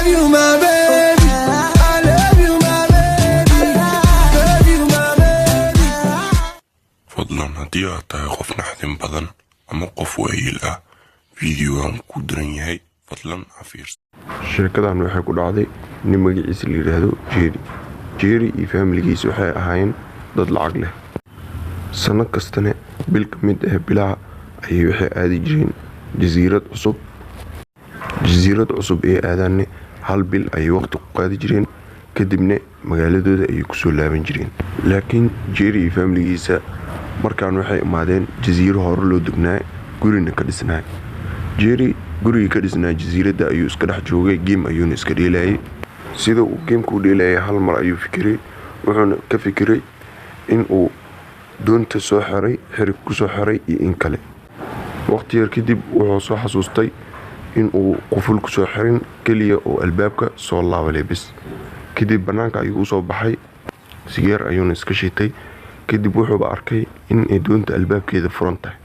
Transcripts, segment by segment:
Love you, my baby. I love you, my baby. Love you, my baby. Fadlan, haddii aad tahay qof naxdin badan ama qof waayeel ah, fiidiyogan ku daran yahay, fadlan ha fiirsan. Sheekadan waxay ku dhacday nin magaciisa la yidhaahdo Jerry. Jerry iyo faamiligiisa waxay ahaayeen dad lacag leh. Sannad kastana bil ka mid ah bilaha ayay waxay aadi jireen jasiirad cusub. Jasiirad cusub ee aadaanne hal bil ayay waqti ku qaadi jireen, kadibna magaaladooda ayay kusoo laaban jireen. Laakiin Jerry iyo faamiligiisa markaan waxay imaadeen jasiiro hore loo degnaa, gurina ka dhisnaa. Jerry gurigii ka dhisnaa jasiiradda ayuu iska dhex joogay, game ayuuna iska dheelayay. Sida uu gameka u dheelayay, hal mar ayuu fikiray, wuxuuna ka fikiray in uu doonta soo xiray, xirig kusoo xiray iyo in kale. Waqti yar kadib wuxuu soo xasuustay in uu quful kusoo xirin, keliya oo albaabka soo laabalay bis. Kadib bannaanka ayuu usoo baxay, sigaar ayuuna iska shitay. Kadib wuxuuba arkay in ay doonta albaabkeeda furan tahay.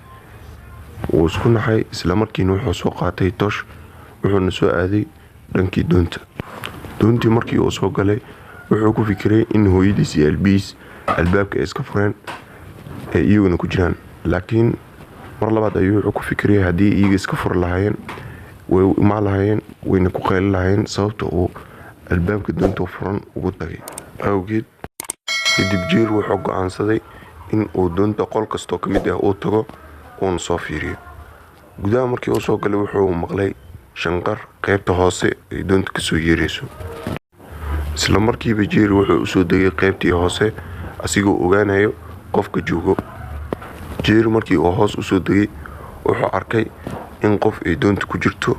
Wuu isku naxay, islamarkiina wuxuu soo qaatay toosh, wuxuuna soo aaday dhankii doonta. Doontii markii uu soo galay, wuxuu ku fikiray in hooyadiis iyo aabihiis albaabka ay iska fureen ee iyaguna ku jiraan. Laakiin mar labaad ayuu wuxuu ku fikiray, haddii iyaga iska furi lahaayeen, way u imaan lahaayeen, wayna ku qayli lahaayeen sababta uu albaabka doonta furan ugu tagay awgeed. Kadib Jerry wuxuu go'aansaday in uu doonta qol kastoo ka mid ah uu tago, uuna soo fiiriyo gudaha. Markii uu soo galay, wuxuu maqlay shanqar qaybta hoose ay doonta kasoo yeerayso. Isla markiiba Jerry wuxuu usoo degay qaybtii hoose, asigoo ogaanayo qofka joogo. Jerry markii uu hoos usoo degay, wuxuu arkay in qof ay doonta ku jirto.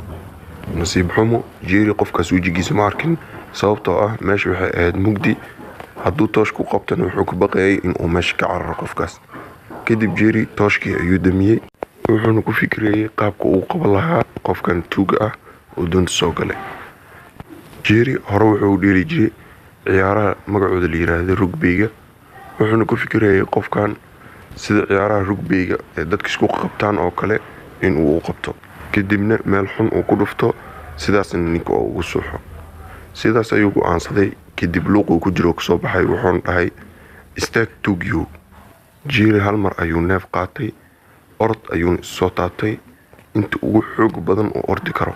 Nasiib xumo, Jerry qofkaas wejigiisa ma arkin, sababtoo ah meesha waxay ahayd mugdi. Hadduu toosh ku qabtana, wuxuu ka baqayay inuu meesha ka cararo qofkaas. Kadib Jerry tooshkii ayuu damiyey, wuxuuna ku fikirayay qaabka uu qaban lahaa qofkan tuuga ah oo doonta soo galay. Jerry hore wuxuu u dheeli jiray ciyaaraha magacooda la yiraahdo rugbyga, wuxuuna ku fikirayay qofkan sida ciyaaraha rugbyga ee dadka isku qabtaan oo kale inuu u qabto, kadibna meel xun uu ku dhufto, sidaasna ninka oo ugu suuxo. Sidaas ayuu go'aansaday. Kadib luuquu ku jiro kasoo baxay, wuxuuna dhahay, "Istaag, tuugyow." Jerry hal mar ayuu neef qaatay, orod ayuuna issoo taabtay inta ugu xoog badan uu ordi karo,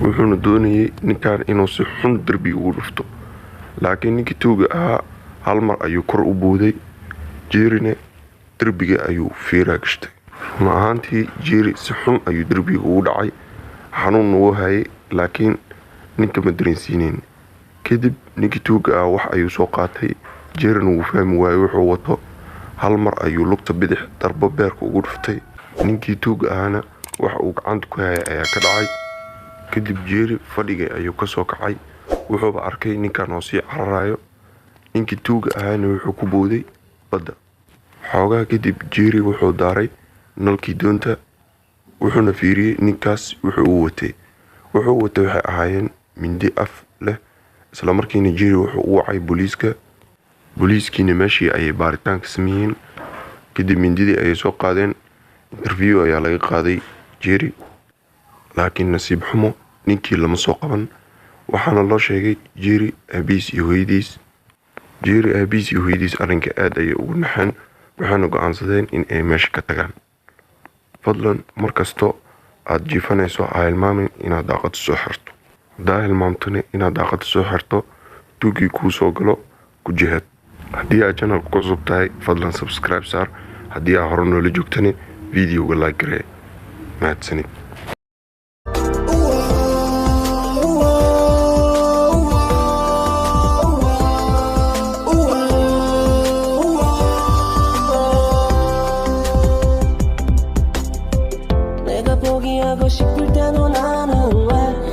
wuxuuna doonayay ninkan inuu si xun derbiga ugu dhufto. Laakiin ninkii tuuga ahaa hal mar ayuu kor u booday, Jerryna derbiga ayuu feeraa gashtay. Run ahaantii, Jerry si xun ayuu derbiga ugu dhacay, xanuunna wuu hayay, laakiin ninka ma dareensiineyn. Kadib ninkii tuuga ah wax ayuu soo qaatay, Jerryna wuu fahmi waayey wuxuu wato. Hal mar ayuu lugta bidix darbo beerka ugu dhuftay. Ninkii tuuga ahaana waxa uu gacanta ku hayay ayaa ka dhacay. Kadib Jerry fadhiga ayuu kasoo kacay, wuxuuba arkay ninkan oo sii cararayo. Ninkii tuuga ahaana wuxuu ku booday badda. Xoogaa kadib Jerry wuxuu daaray nalkii doonta, wuxuuna fiiriyey ninkaas wuxuu u watay. Wuxuu watay waxay ahaayeen mindi af leh. Isla markiina Jerry wuxuu u wacay booliiska. Booliiskiina meeshii ayay baaritaan ka sameeyeen. Kadib mindidii ayay soo qaadeen, interview ayaa laga qaaday Jerry. Laakiin nasiib xumo, ninkii lama soo qaban, waxaana loo sheegay Jerry aabihiis iyo hooyadiis. Jerry aabihiis iyo hooyadiis arrinka aad ayay ugu naxeen, waxayna go'aansadeen in ay meesha ka tagaan. Fadlan, markasto aad jiifanayso, ha hilmaamin inaad daaqada soo xirto. Haddaa hilmaamtona inaad daaqada soo xirto, tuugii kuu soo galo ku jihaad. Haddii aad channelka ku cusub tahay, fadlan subscribe saar. Haddii aad hore noola joogtana, videoga like garee. Mahadsanid. 내가 포기하고 싶을 때도 나는 왜